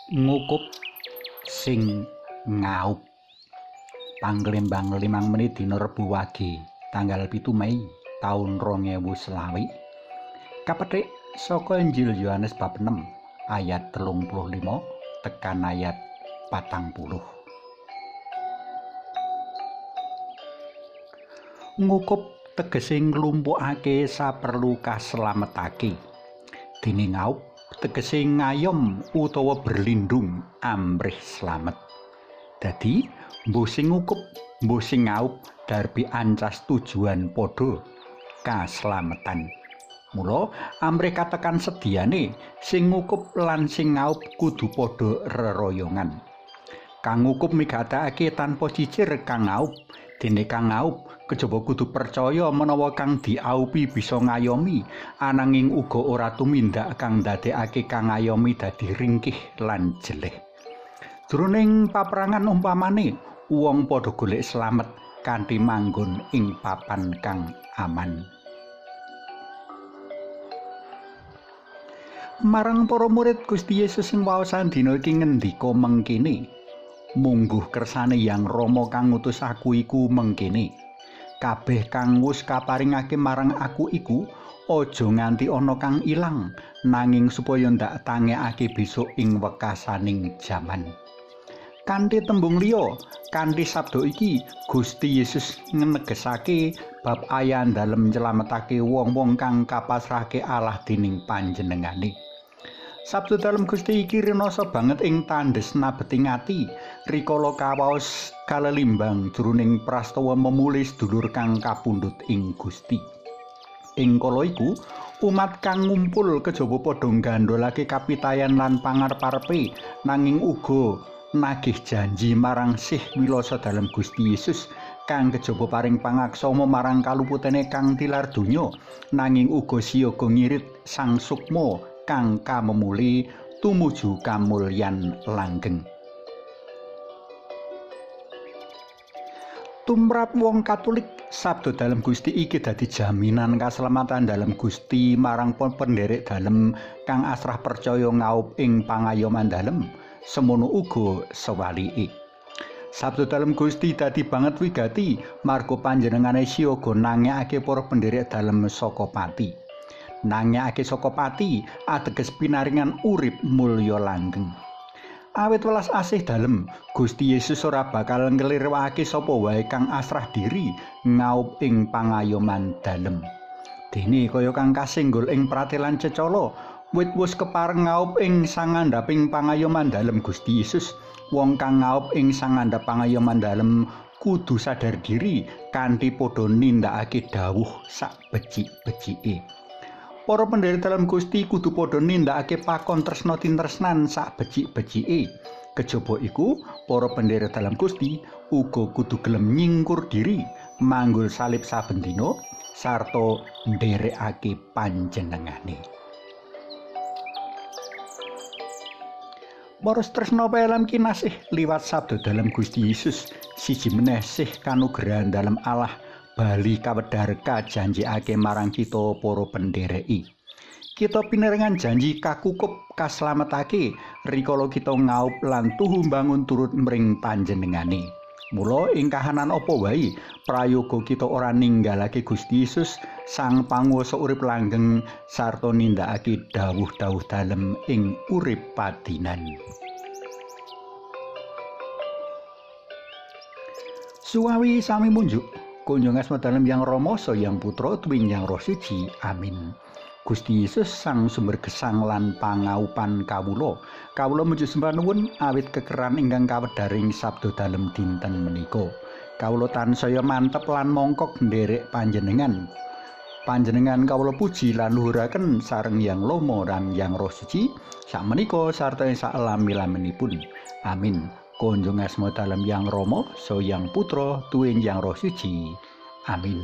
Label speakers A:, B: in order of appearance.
A: Ngukup sing ngaup. Panglembang 5 menit dina Rebo Wage tanggal 7 Mei taun 2020 kapethik saka Injil Yohanes bab 6 ayat 35 tekan ayat 40. Ngukup tegese nglumpukake saperlu kaslametake. Dene ngaup tegese ngayom utawa berlindung amrih slamet. Dadi mbuh sing ngukup mbuh sing ngaup darbi ancas tujuan padha kaslametan. Mula amrih katekan sediane sing ngukup lan sing ngaup kudu padha reroyongan. Kang ngukup migatakake tanpa cicir kang ngaup, dene kang ngaup kejaba kudu percaya menawa kang diaupi bisa ngayomi, ananging uga ora tumindak kang ndadekake kang ngayomi dadi ringkih lan jeleh. Jroning paperangan umpamane, wong padha golek slamet kanthi manggon ing papan kang aman. Marang para murid Gusti Yesus sing waosan dina iki ngendika mengkene, mungguh kersane Yang Rama kang ngutus aku iku mengkene. Kabeh kang wis kaparingake marang aku iku aja nganti ana kang ilang, nanging supaya ndak tangekake besok ing wekasaning jaman. Kanthi tembung liya, kanthi sabda iki Gusti Yesus ngenegesake bab ayan dalem nyelametake wong-wong kang kapasrahke Allah dening panjenengane. Sabda dalem Gusti iki rinasa banget ing tandhes nabeting ati rikala kawaos kalelimbang jroning prastawa memulih sedulur kang kapundhut ing Gusti. Ing kala iku umat kang ngumpul kejaba padha nggandholake kapitayan lan pangarep-arepe, nanging uga nagih janji marang sih wilasa dalem Gusti Yesus kang kejaba paring pangaksama marang kaluputene kang tilar donya, nanging uga siyaga ngirit sang sukma kang kamemuli tumuju kamulyan langgeng. Tumrap wong Katolik, sabda dalem Gusti iki dadi jaminan kaselamatan dalem Gusti marang penderek dalem kang asrah percaya ngaup ing pangayoman dalem, semono uga sewalike. Sabda dalem Gusti dadi banget wigati marga panjenengane siyaga nangekake para penderek dalem saka pati. Nangekake saka pati ateges pinaringan urip mulya langgeng. Awit welas asih dalem, Gusti Yesus ora bakal nglirwakake sapa wae kang asrah diri ngaup ing pangayoman dalem. Dene kaya kang kasinggul ing pratelan cecala, wit wis kepareng ngaup ing sangandhaping pangayoman dalem Gusti Yesus. Wong kang ngaup ing sangandhap pangayoman dalem kudu sadar diri kanthi padha nindakake dawuh sak becik-becike. Para pendherek dalem Gusti kudu padha nindakake pakon tresna tintresnan sak becik-becike. Kejaba iku, para pendherek dalem Gusti uga kudu gelem nyingkur diri, manggul salib saben dina sarta nderekake panjenengane. Para tresna pelem kinasih liwat sabda dalem Gusti Yesus, siji meneh sih kanugrahan dalem Allah bali kawedhar kajanjekake marang kita para pendereki. Kita pinerengan janji kakukup kaslametake rikala kita ngaup lan tuhu mbangun turut mring panjenengane. Mula ing kahanan apa wae prayoga kita ora ninggalake Gusti Yesus sang panguwasa urip langgeng sarta nindakake dawuh-dawuh dalem ing urip padinan. Suwawi sami munjuk. Kunjung asma dalem Yang Rama, Yang Putra, tuwin Yang Roh Suci. Amin. Gusti Yesus sang sumber gesang lan pangaupan kawula. Kawula muji sembah nuwun awit kekeran ingkang kawedharing sabda dalem dinten menika. Kawula tansaya mantep lan mongkok nderek panjenengan. Panjenengan kawula puji lan luhuraken sareng Yang Rama lan Yang Roh Suci sakmenika sarta ing saklami-laminipun. Amin. Kunjung asma dalem Yang Rama, Yang Putra, tuwin Yang Roh Suci. Amin.